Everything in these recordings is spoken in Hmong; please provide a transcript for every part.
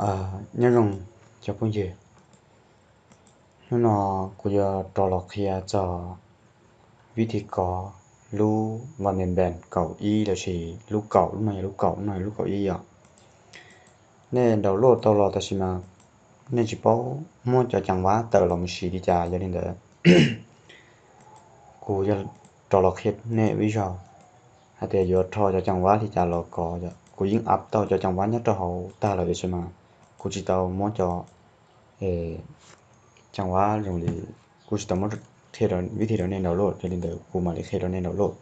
Nyob zoo cov phooj ywg, hnub no kuv yuav rov los qhia txog vib thi kov lub Van Den Band kaum ib lossis lub kaum, lub no yog lub kaum, lub no yog lub kaum ib yom. Nej download tau los tab sis mas nej tsis paub muab cov cam vab tawm los mus siv li cas, yog li ntawd kuv yuav rov los qhia nej ib zaug hais tias yuav rho cov cam vab li cas los kov. Kuv yeej up tau cov cam vab nyob rau hauv tag lawm tiam sis mas kuv tsis tau muab cov cam vab zoo li, kuv tsis tau muab qhia vib thi rau nej download, yog li ntawd kuv mam li qhia rau nej download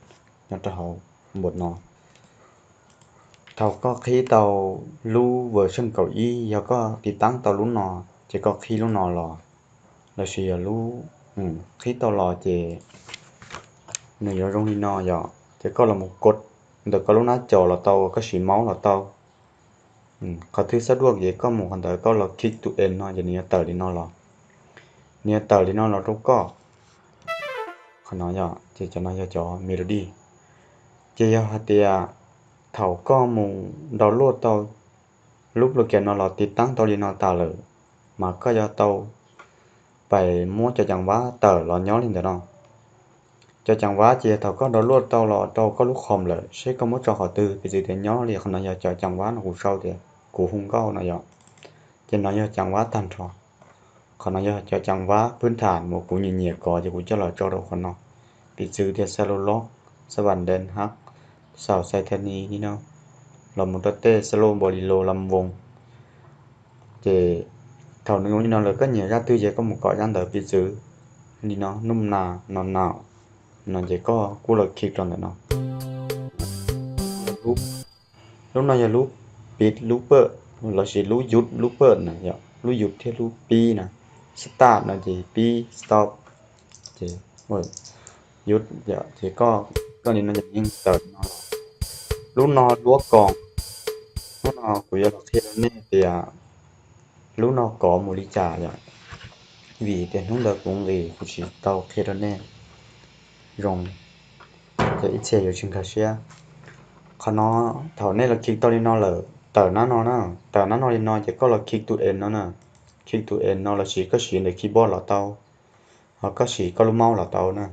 nyob rau hauv npam no. Thaum koj qhib tau lub version kaum ib, yog koj tiv taab tau lub no, ces koj qhib lub no los, lossis yog lub, qhib tau los ces nws yuav zoo li no yom. Ces koj los mus kov ntawm koj lub nab cos los tau, koj siv mouse los tau. Qhov twg xab duaj ces koj mus qhov ntawd, koj los click to end no ces nws yuav tawm li no los, nws yuav tawm li no los rau koj. Qhov no yog, ces cov no yog cov melody. Ces yog hais tias thaum koj mus download tau lub program no los tiv taab tau li no tas lawm, mas koj yuav tau pais muab cov cam vab tawm los nyob li ntawm no. Cov cam vab ces yog thaum koj download tau los rau koj lub com lawm, seb koj muab tso qhov twg, piv txwv tias nyob li qhov no yog cov cam vab no kuv sau tias kuv hu nkauj no yom. Ces no yog cam vab tag nrho. Qhov no yog cov cam vab phwb tham uas kuv nyiam nyiam kov ces kuv coj los tso rau qhov no. Piv txwv tias Xalulox, Xav Vas Dees Hab, Xaus Xais Thas Nis li no, los mus rau tej Xalulox, Npos Lis Los, Las Voos. Ces thaum nws zoo li no lawm koj nyiam zaj twg ces koj mus kov zaj ntawd, piv txwv li no, Nub Nas, No Naus, no ces koj kuj los click rau ntawm no. Lub no yog lub pib lub pawj lossis lub yub lub pawj na yom, lub yub thiab lub pib na. Start no ces pib, stop, ces yub, ces koj, koj li no ces yeej tawm no. Lub no luab koos, hnub no kuv yuav los qhia rau nej tias lub no kov mus li cas yom, vim tias hnub ntawd kuv nqis kuv tsis tau qhia rau nej zoo, ces ib txhia yuav tsis nkag siab. Qhov no, thaum nej los click tau li no lawm, tawm nab no na, tawm nab no li no ces koj los click to end no na. Click to end no lossis koj siv ntawm keyboard los tau, ho koj siv koj lub mouse los tau na.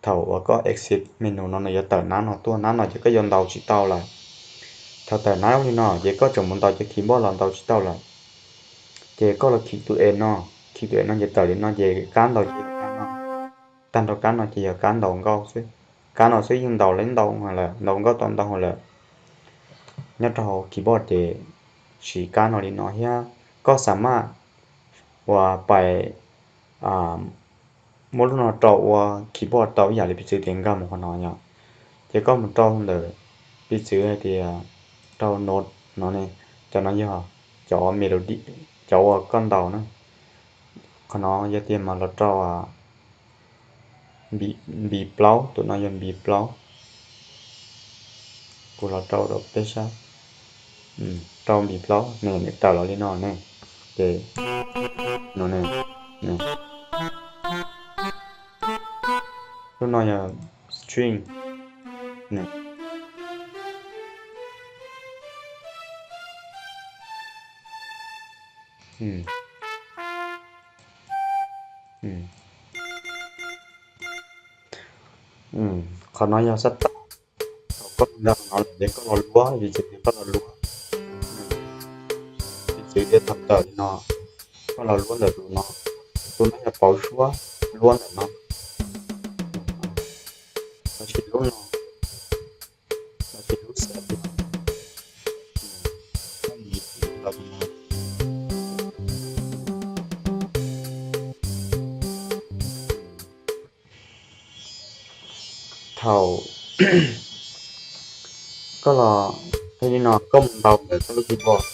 Thaum uas koj exit menu no nws yuav tawm nab no tuaj, nab no ces koj yuav ntaus tsis tau lawm. Thaum tawm nab li no ces koj tseem mus ntaus cov keyboard los ntaus tsis tau lawm. Ces koj los click to end no, click to end no ces tawm li no ces kab ntaus ces tag nrho kab no ces yog kab ntaus nkauj xwb. Kab no xwb yeej ntaus li ntau lawm, ntaus nkauj tau ntau lawm. Nyob rau hauv keyboard ces siv kab no li no thiab. Koj xam maj uas pais muab lub no rau ua keyboard tau ib yam li piv txwv tias nkag mus qhov no yom. Ces koj mus rau ntawm, piv txwv hais tias rau note no ne, cov no yog cov melody, cov uas koj ntaus na. Qhov no yog tias mas los rau npis plaub, tus no yog npis plaub. Kuv los rau rau peb sab, rau npis plaub ne, nws tawm los li no ne. Ces no ne, lub no yog string ne. Qhov no yog xab tab. Thaum koj nkag no lawm ces koj los luab, piv txwv tias koj los luab, piv txwv tias thaum tawm li no, koj los luab ntawm tus no, tus no yog pauv suab, luab ntawm no, lossis lub no, lossis lub xab no. Thaum koj los, li no koj mus ntaus ntawm koj lub keyboard.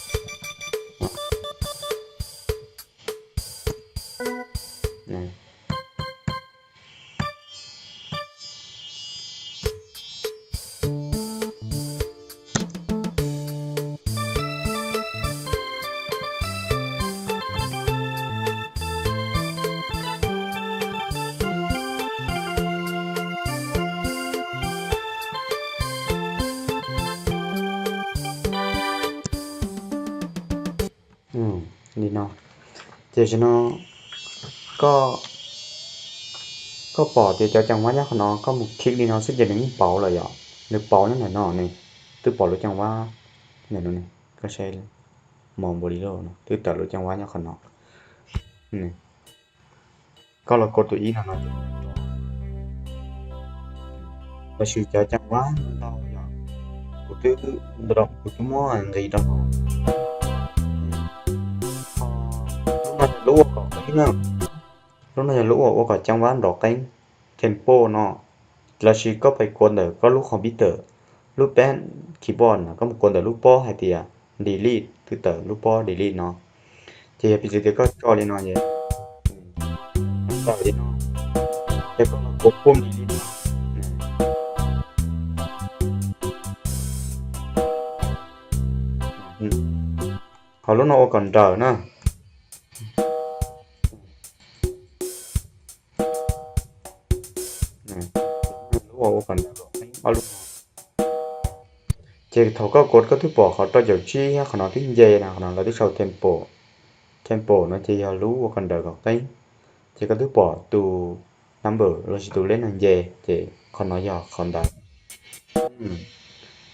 li no. Ces tam sim no koj, koj pom tias cov cam vab nyob qhov no, koj mus click li no xwb ces nws yeej pauv lawm yom. Nws pauv nyob ntawm no ne, twb pom lub cam vab ntawm no ne, koj saib, mos npaum li lawm no twb tawm lub cam vab nyob qhov no. Koj los kov tus ib no no, los sis cov cam vab ntau yom, kuv twb, kuv twb muab nqis rau hauv. Lub no yog lub ua kom qeeb na, lub no yog lub uas ua kom cam vab nrov qeeb, tempo no, los sis koj pais kov ntawm koj lub computer, lub pad keyboard no, koj mus kov ntawm lub pob hais tias delete, twb tawm lub pob delete no. Ces yog piv txwv tias koj tso li no es, tawm li no, ces koj los kov pum li no. Qhov lub no ua kom nrawm na. Lub ua kom nrawm, ob lub no. Ces thaum koj kov koj twb pom qhov rau caum tsib qhov no twb nce na, qhov no lawv twb sau tempo. Tempo no ces yog lub ua kom nrawm kom qeeb. Ces koj twb pom tus number los sis tus leb no nce, ces qhov no yog qhov ntawd.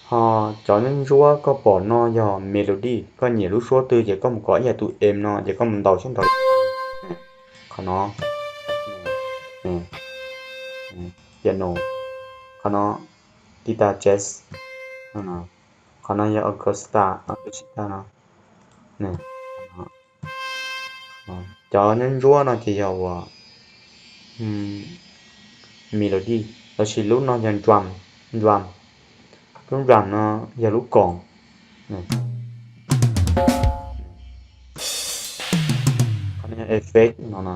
Ho cov ntsuab ntsuab koj pom no yog melody, koj nyiam lub suab twg ces koj mus kov ib yam tus em no ces koj mus ntaus sab nraud. Qhov no piano, qhov no guitar jazz, qhov no yog acoustic, acoustic no. Cov ntsuab ntsuab no ces yog uas melody, los sis lub no yog drum, drum. Lub drum no yog lub koos. Qhov no yog effect no no.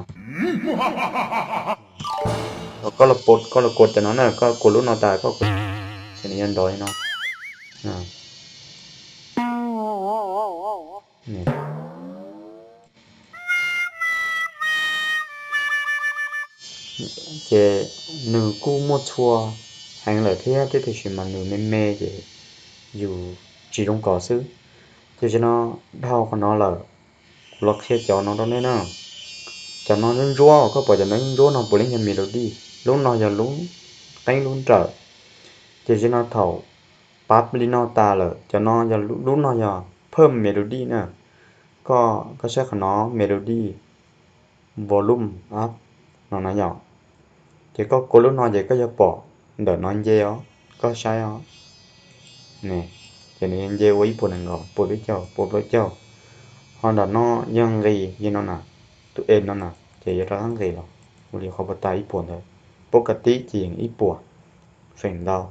Koj los kov cov no na, koj kov lub no tas koj kov, ces nws yuav nrov li no. Ces nws kuj muaj txhua heev lawm thiab, tiam sis mas nws me me ces yus tsis zoo kov xwb. Ces tam sim no dhau qhov no lawm, kuv los qhia cov no rau nej na. Cov no ntsuab ntsuab, koj pom cov no ntsuab ntsuab no puav leej yog melody, lub no yog lub qeeb lub nrawm. Ces tam sim no thaum pab li no tas lawm, cov no yog lub no yog phaj melody na. Koj, koj saib qhov no melody volume up no na yom. Ces koj kov lub no ces koj yuav pom ntawm no nce os, koj saib os. Ces nws yuav nce ua ib puas nees nkaum, puas plaub caug, puas plaub caug. Ho ntawm no yog nqis li no na, tus em no na, ces yuav rov qab nqis los ua li qhov puas tas ib puas ntawd. Pab kav tib ces yeej ib puas feem ntau.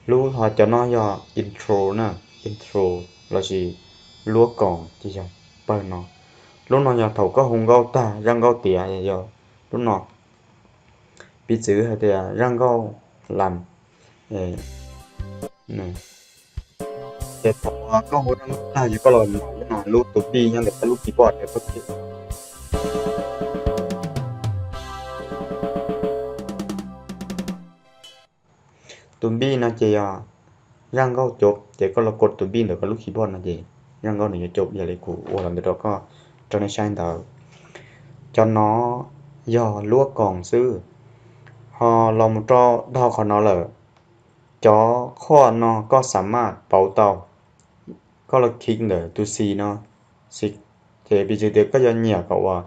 Lub ho cov no yog intro na, intro los sis luab koos ces yog pawg no. Lub no yog thaum koj hu nkauj tag zaj nkauj tiav yog lub no. Piv txwv hais tias zaj nkauj lam, ces thaum koj hu zaj nkauj tag ces koj los ntaus lub no, lub tus B nyob ntawm koj lub keyboard es koj tus B no ces yog zaj nkauj cov, ces koj los kov tus B ntawm koj lub keyboard no ces zaj nkauj nws yuav cov yog li kuv ua los ntawd rau koj, rau nej saib ntawd. Cov no yog luab koos xwb. Ho los mus rau dhau qhov no lawm, cov chord no koj xav maj pauv tau, koj los click ntawm tus C no, ces piv txwv tias koj yuav nyiam kom uas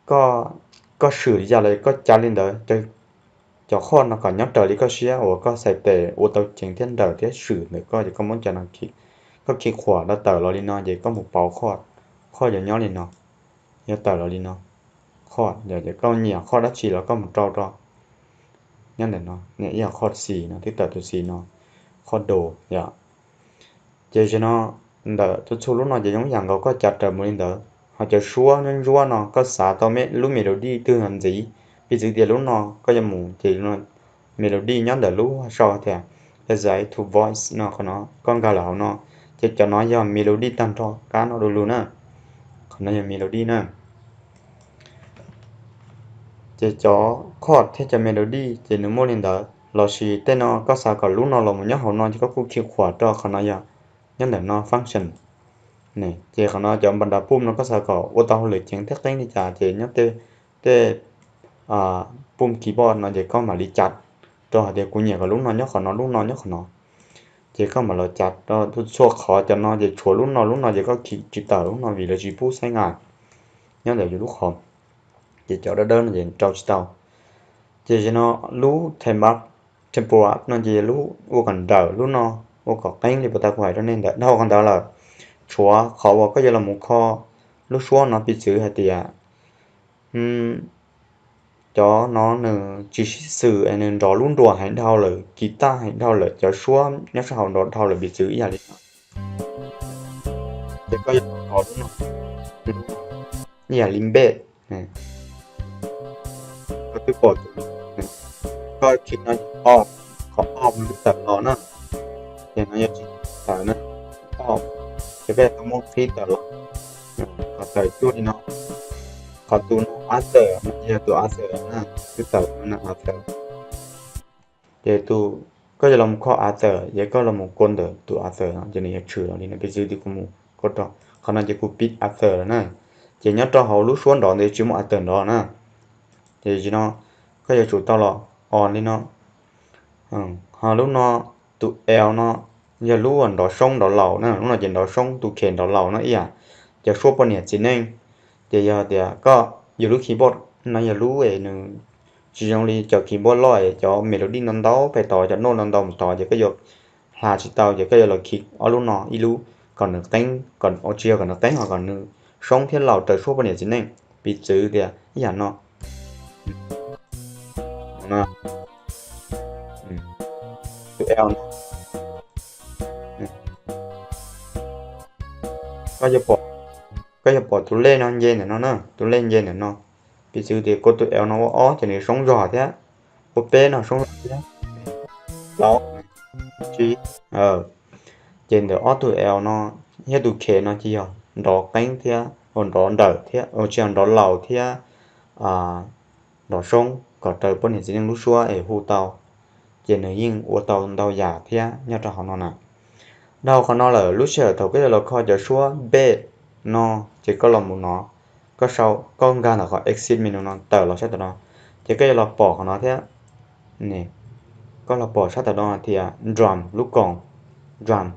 koj, koj swm li cas los koj cav li ntawd, cov chord no kom nyob raws li koj siab uas koj xaiv tes ua tau ceev thiab nrawm thiab swm ntawm koj ces koj muab cov no, koj click qhuam rau tawm los li no ces koj mus pauv chord, chord yuav nyob li no, yuav tawm los li no. Chord, koj nyiam chord dab tsi los koj mus rau rau. Nyob ntawm no, ib yam chord C no twb tawm tus C no, chord do yom. Ces tam sim no ntawm tus txhua lub no ces zoo ib yam nkaus, koj cav raws mus li ntawd. Ho cov suab ntsuab ntsuab no koj xav tau lub melody twg ntxiv, piv txwv tias lub no koj yuav mus ces melody nyob ntawm lub sau tias Design to Voice no, qhov no koj nkag lawm hauv no, ces cov no yog melody tag nrho kab no du lug na. Qhov no yog melody na. Ces cov chord thiab cov melody ces nws muaj li ntawd, los sis tej no koj xav kom lub no los mus nyob hauv no ces koj kuj click qhuam rau, qhov no yog nyob ntawm no function. Ces qhov no cov npa nra pum no koj xav kom ua tau hauj lwm ceev thiab qeeb li cas ces nyob tej, tej pum keyboard no ces koj mam li cav rau hais tias kuv nyiam kom lub no nyob qhov no, lub no nyob qhov no. Ces koj mam los cav rau txhua qhov, cov no ces tshuav lub no, lub no ces koj khi tsis tawm lub no vim lawv tsis pub xaiv nga nyob ntawm yus lub qhov. Ces cov dawb dawb no ces rau tsis tau. Ces no lub tempo up, tempo up no ces lub ua kom nrawm, lub no ua kom qeeb li puas tas kuv hais rau nej ntawd, dhau qhov ntawd lawm. Tshuav qhov uas koj yuav los mus kho lub suab no, piv txwv hais tias cov no nws tsis sib xws es nws nrov lub nruas heev dhau lawm, kiv taj heev dhau lawm, cov suab nyob sab hauv nrov dhau lawm, piv txwv ib yam li no. Ces koj yuav kho lub no, ib yam li npej, koj twb pom, koj khi no, o, qhov o twb tawm los na, ces no yog tsis tawm na, o, ces koj yuav tau muab qhib tawm los, qhov tawm cuag li no, qhov tus no after no yog tus after na, twb tawm no after. Ces tus, koj yuav los mus kho after, ces koj los mus kua ntawm tus after no ces nws yuav tshwm los li no, piv txwv tias kuv mus kua rau qhov no ces kuv piv after lawm na. Ces nyob rau hauv lub suab nrov ntawd tsis muaj after nrov na. Ces no koj yuav tsum tau los on li no. Ho lub no, tus L no yog lub uas nrov soob nrov laus na, lub no ces nrov soob, tus K nrov laus no ib yam cov suab poj niam txiv neej. Ces yog tias koj, yus lub keyboard no yog lub es nws tsis zoo li cov keyboard loj es cov melody ntau ntau pem tod, cov note ntau ntau mus tod, ces koj yuav hla tsis tau, ces koj yuav los khi ob lub no, ib lub kom nws qeeb, kom, tsis yog kom nws qeeb, ho kom nws soob thiab laus raws suab poj niam txiv neej, piv txwv tias ib yam no. Tus L no, koj yuav pom tus lej no nce ntawm no na, tus lej nce ntawm no. Piv txwv tias kua tus L no ua ob ces nws soob zog thiab, ua peb no soob zog thiab. Ces ntawm ob tug L no thiab tus K no ces yog nrov qeeb thiab, nrov nrawm thiab, tsis yog nrov laus thiab nrov soob kom raws poj niam txiv neej lub suab es hu tau. Ces nws yeej ua tau ntau yam thiab nyob rau hauv no na. Dhau qhov no lawm, lub sij hawm thaum koj yuav los kho cov suab bass no, ces koj los mus no, koj sau, koj nkag ntawm qhov exit menu no tawm los sab tom no, ces koj yuav los pom qhov no thiab. Koj los pom sab tom no tias drum, lub koom, drum,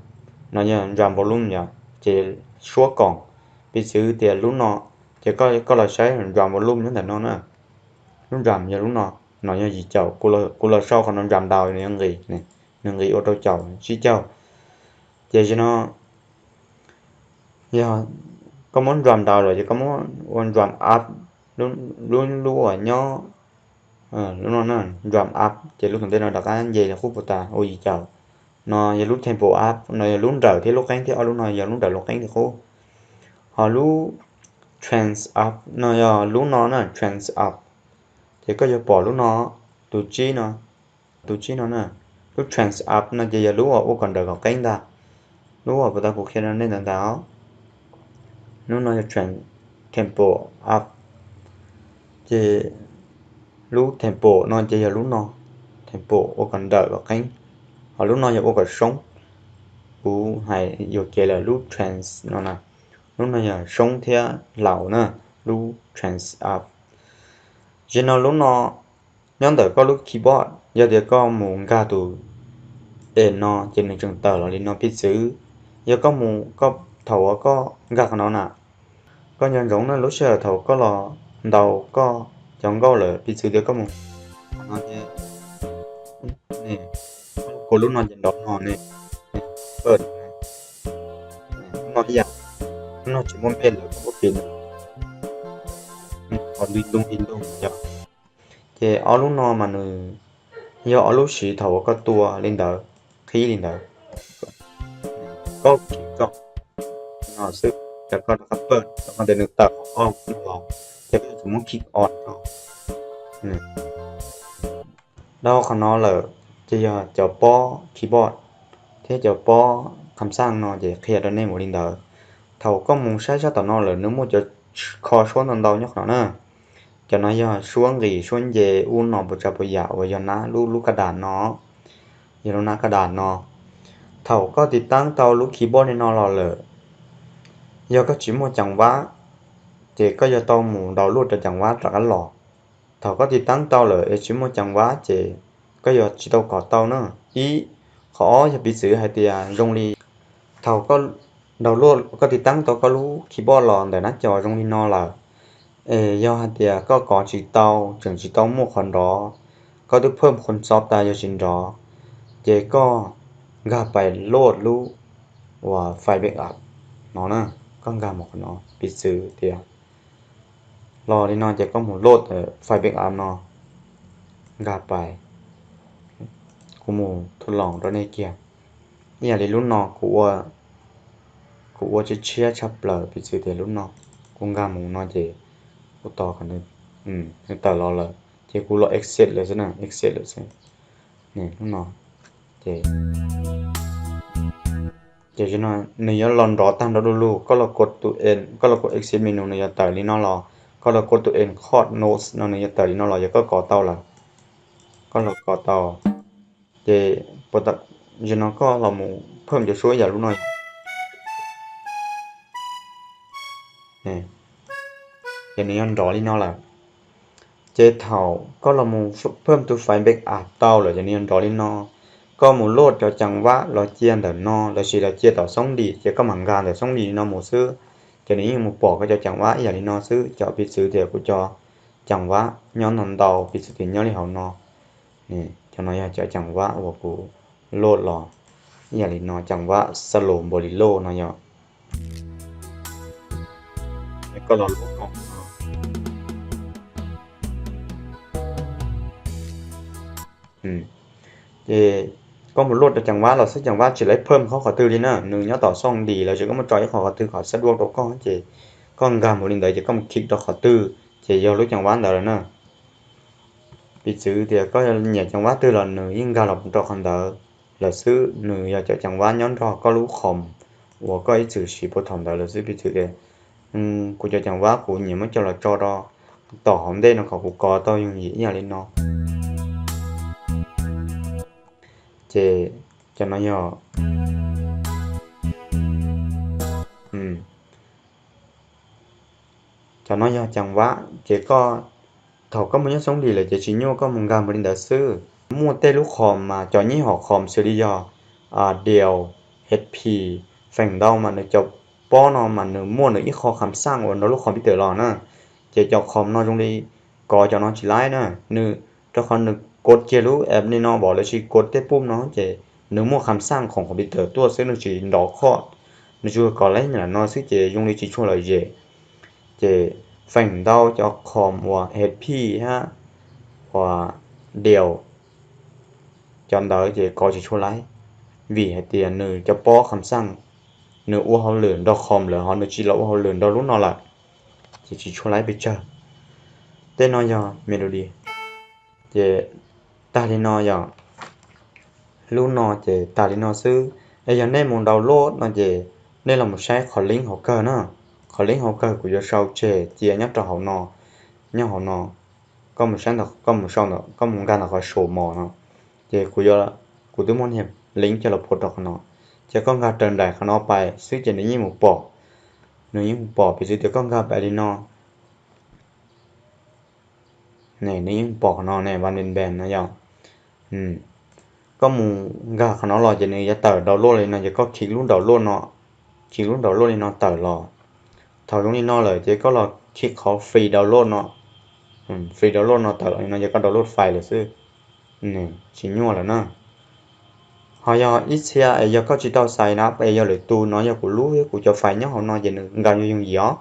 no yog drum volume yom, ces suab koom. Piv txwv tias lub no, ces koj los saib drum volume nyob ntawm no na. Lub drum yog lub no, no yog yim caum, kuv los sau qhov no drum down nws yuav nqis, nws nqis ua rau caum tsib caug. Ces no yog koj muab drum down lawm ces koj muab ua drum up, lub, lub uas nyob, lub no na, drum up ces lub tom ntej no rov qab nce li qub puas tas ua yim caum. No yog lub tempo up, no yog lub nrawm thiab lub qeeb thiab, ob lub no yog lub nrawm lub qeeb li qub. Ho lub trance up no yog lub no na, trance up, ces koj yuav pom lub no, tus tsib no, tus tsib no na. Lub trance up no ces yog lub uas ua kom nrawm kom qeeb ntag, lub uas puas tas kuv qhia rau nej ntawd ntag. Lub no yog trance, tempo up, ces lub tempo no ces yog lub no, tempo ua kom nrawm kom qeeb, ho lub no yog ua kom soob. Kuv hais yuam kev lawm, lub trance no na, lub no yog soob thiab laus na, lub trance up. Ces no lub no nyob ntawm koj lub keyboard, yog tias koj mus nkag tus F no ces nws tseem tawm los li no piv txwv. Yog koj mus, koj, thaum uas koj nkag qhov no na, koj nco ntsoov na, lub sij hawm thaum koj los ntaus koj cov nkauj lawm, piv txwv tias koj mus, no ces, kua lub no ces nrov no ne, lub no ib yam, lub no tsis muaj npe lawm, koj muab piv, qhov li ntoo li ntoo yom. Ces ob lub no mas nws yog ob lub siv thaum uas koj tua li ntawd, qhib li ntawd, koj kiv tso no xwb, ces koj rov qab pawj, rau qhov tias nws tawm qhov o no los, ces koj yuav tsum muab kiv o rau. Dhau qhov no lawm, ces yog cov pob keyboard thiab cov pob kham xaj no ces qhia rau nej mus li ntawd. Thaum koj mus saib sab tom no lawm nws muaj cov kho suab ntau ntau nyob qhov no na. Cov no yog suab nqis suab nce ub no puas tsav puas yam uas yog nab lub, lub kaj dam no, yog lub nab kaj dam no. Thaum koj tiv taab tau lub keyboard li no los lawm, Yog koj tsis muaj Cam Vab, ces koj yuav tau mus download rau Cam Vab rov qab los. Thaum koj tiv taab tau lawm es tsis muaj Cam Vab ces koj yuav tsis tau kov tau na. Ib, qhov ob yog piv txwv hais tias zoo li thaum koj download, koj tiv taab tau koj lub keyboard los ntawm nab co zoo li no lawm, es yog hais tias koj kov tsis tau, tseem tsis tau muaj qhov nrov, koj twb phawm qhov xob tas yog tsis nrov, ces koj nkag pais load lub uas file backup no na. Koj nkag mus qhov no, piv txwv tias los li no ces koj mus load file backup no, nkag pais. Kuv mus thaij los rau nej kiag. Ib yam li lub no kuv ua, kuv ua tshiab tshiab tshaj plaws, piv txwv tias lub no, kuv nkag mus no ces kuv tos kom nws tawm los lawm ces kuv los exit lawm xwb na, exit lawm xwb. Lub no ces, ces no nws yuav los nrov tag nrho du lug. Koj los kov tus end, koj los kov exit menu nws yuav tawm li no los, koj los kov tus end chord notes no nws yuav tawm li no los yog koj kov tau lawm. Koj los kov tau ces tam sim no koj los mus phawm cov suab yam lub no, ces nws yuav nrov li no lawm. Ces thaum koj los mus phawm tus file backup tau lawm ces nws yuav nrov li no. Koj mus load cov Cam Vab los cia ntawm no lossis los cia tom xoob dim, ces koj mam nkag ntawm xoob dim li no mus xwb, ces nws yeej mus pom koj cov Cam Vab ib yam li no xwb. Cov piv txwv tias kuv cov Cam Vab nyob ntau ntau, piv txwv tias nyob li hauv no. Cov no yog cov Cam Vab uas kuv load los ib yam li no, Cam Vab Solo Bolero no yog. Koj los lub no, ces koj mus load rau Cam Vab los xwb, Cam Vab tsis lawv phawm qhov qhov twg li na, nws nyob tom xoob dim lossis koj muab tso ib qho qhov twg kom xab duab rau koj ces koj nkag mus li ntawd ces koj mus click rau qhov twg ces yog lub Cam Vab ntawd lawm na. Piv txwv tias koj nyiam Cam Vab twg los nws yeej nkag los rau qhov ntawd lawm xwb, nws yog cov Cam Vab nyob nrog koj lub khoom uas koj ib txwm siv puag thaum ntawd lawm xwb. Piv txwv tias kuv cov Cam Vab kuv nyiam muab coj los tso rau tom hauv ntej no kom kuv kov tau yooj yim ib yam li no. Ces cov no yog, cov no yog Cam Vab ces koj, thaum koj mus nyob xoob dim lawm ces tsis nyuaj, koj mus nkag mus li ntawd xwb. Muaj tej lub khoom mas cov nyob hauv khoom xws li yog Dell, H P, feem ntau mas nws cov pob no mas nws muaj nws ib qho kham xaj uas nrog lub khoom pib tawm los na, ces cov khoom no zoo li kov cov no tsis laib na, nws rau qhov nws kov kiag lub app li no vov lossis kov tej pub no ces nws muaj kham xaj khoom computer tuaj xwb, nws tsis nrov khoj, nws tsuas kov laib lam no xwb ces zoo li tsis tshua lom zem. Ces feem ntau cov khoom uas H P hab uas Dell, cov ntawd ces kov tsis tshua laib, vim hais tias nws cov pob kham xaj nws ua hauj lwm nrog khoom lawm ho nws tsis los ua hauj lwm nrog lub no lawm, ces tsis tshua laib pes tsawg. Tej no yog melody. Ces tag li no yog, lub no ces tag li no xwb. Es yog nej mus download no ces nej los mus saib qhov link hauv kawg na. Qhov link hauv kawg kuv yuav sau tseg cia nyob rau hauv no, nyob hauv no. Koj mus saib ntawm, koj mus sau ntawm, koj mus nkag ntawm qhov show more no, ces kuv yuav, kuv twb muab niag link coj los phuam rau qhov no. Ces koj nkag raws nraim qhov no pais xwb ces nws yeej mus pom, nws yeej mus pom. Piv txwv tias koj nkag pais li no, nws yeej mus pom qhov no ne, Van Ven Ban no yog. Koj mus nkag qhov no los ces nws yuav tawm download li no, ces koj click lub download no, click lub download li no tawm los. Thaum zoo li no lawm ces koj los click qhov free download no, free download no tawm los li no ces koj download file lawm xwb, tsis nyuaj lawm na. Ho yog ib txhia es yog koj tsis tau xais na, es yog lwm tus no yog kuv lub thiab kuv cov file nyob hauv no ces nws nkag yooj yim os.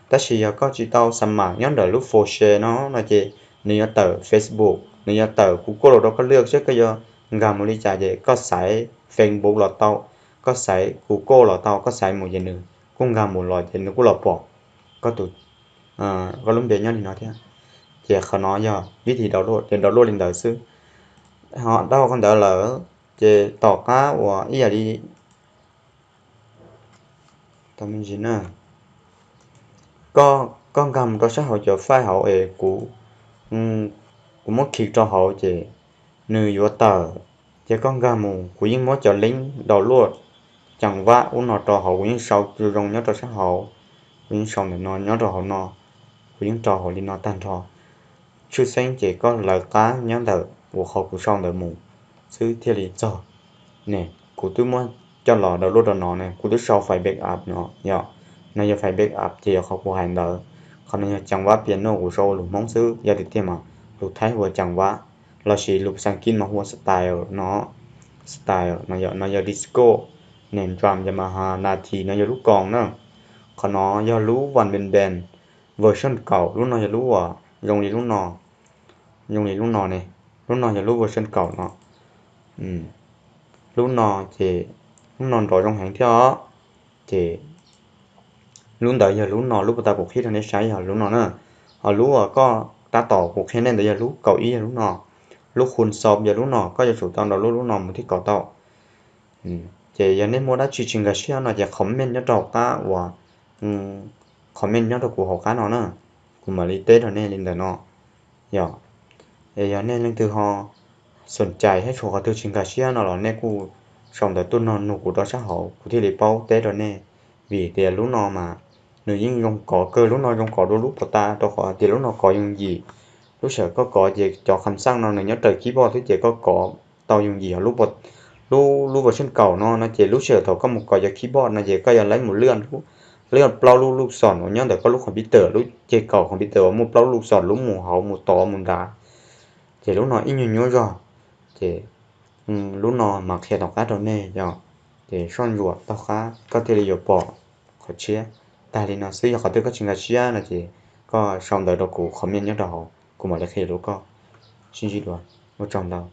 Tab sis yog koj tsis tau xas mam nyob ntawm lub fo se no no ces nws yuav tawm Facebook, nws yuav tawm Google los rau koj lwaj seb koj yuav nkag mus li cas ces koj xaiv Facebook los tau, koj xaiv Google los tau, koj xaiv mus ces nws kuj nkag mus los ces nws kuj los pom koj tus, koj lub npe nyob li no thiab. Ces qhov no yog vib thi download, ces download li ntawd xwb. Ho download qhov ntawd lawm ces tom qab uas ib yam li, koj nkag mus rau sab hauv cov file hauv es kuv, kuv muab click rau hauv ces nws yuav tawm. Ces koj nkag mus, kuv yeej muab cov link download Cam Vab ub no rau hauv, kuv yeej sau zoo zoo nyob rau sab hauv. Kuv yeej sau ntawm no nyob rau hauv no, kuv yeej rau hauv li no tag nrho. Tshwj xeeb ces koj lawv qab nyob ntawm uas qhov kuv sau ntawd mus xwb thiaj li txog. Ne, kuv twb muab coj los download rau no ne, kuv twb sau file backup no yom. No yog file backup ces yog qhov kuv hais ntawd. Qhov no yog ceev vab piano kuv sau ua lus Hmoob xwb, yog tiag tiag mas lus Thaib hu ua ceev vab, lossis lus xas kiv mas hu ua style no. Style no yog, no yog disco, ne, drum Yamaha, nas this no yog lub koos na. Qhov no yog lub Van Ven Band version kaum, lub no yog lub uas zoo li lub no, zoo li lub no ne, lub no yog lub version kaum no. Lub no ces, lub no nrov zoo heev thiab os. Ces lub ntawd yog lub no, lub puag ta kuv qhib rau nej saib yog lub no na. Ho lub uas koj tab tom kuv qhia nej ntawd yog lub kaum ib, yog lub no. Lub khun xov yog lub no, koj yuav tsum tau download lub no mus thiaj kov tau. Ces yog nej muaj dab tsi tsis nkag siab no ces comment nyob rau qab uas, comment nyob rau kuv hauv qab no na, kuv mam li teb rau nej li ntawm no. Yog, es yog nej leej twg ho xoom cais thiab tshuav qhov twg tsis nkag siab no los nej kuj sau ntawv tuaj no nug kuv rau sab hauv kuv thiaj li paub teb rau nej. Vim tias lub no mas nws yeej zoo kov kawg, lub no zoo kov dua lub puag ta rau qhov tias lub no kov yooj yim. Lub sij hawm koj kov ces cov kham xaj no nws nyob raws keyboard xwb ces koj kov tau yooj yim. Lub, lub version kaum no no ces lub sij hawm thaum koj mus kov cov keyboard no ces koj yuav laib mus lwaj, lwaj plaub lub lub xom uas nyob ntawm koj lub computer, lub ceg kaum computer uas muaj plaub lub lub xom, lub mus hauv mus tod mus nrad. Ces lub no ib nyuag nyuaj zog. Ces lub no mam qhia tom qab rau nej yom. Ces soj ntsuam taug qab koj thiaj li yuav pom qhov tshiab. Tag li no xwb, yog qhov twg koj tsis nkag siab no ces koj sau ntawv rau kuv comment nyob rau hauv kuv mam li qhia rau koj. Sib ntsib dua, ua tsaug ntau.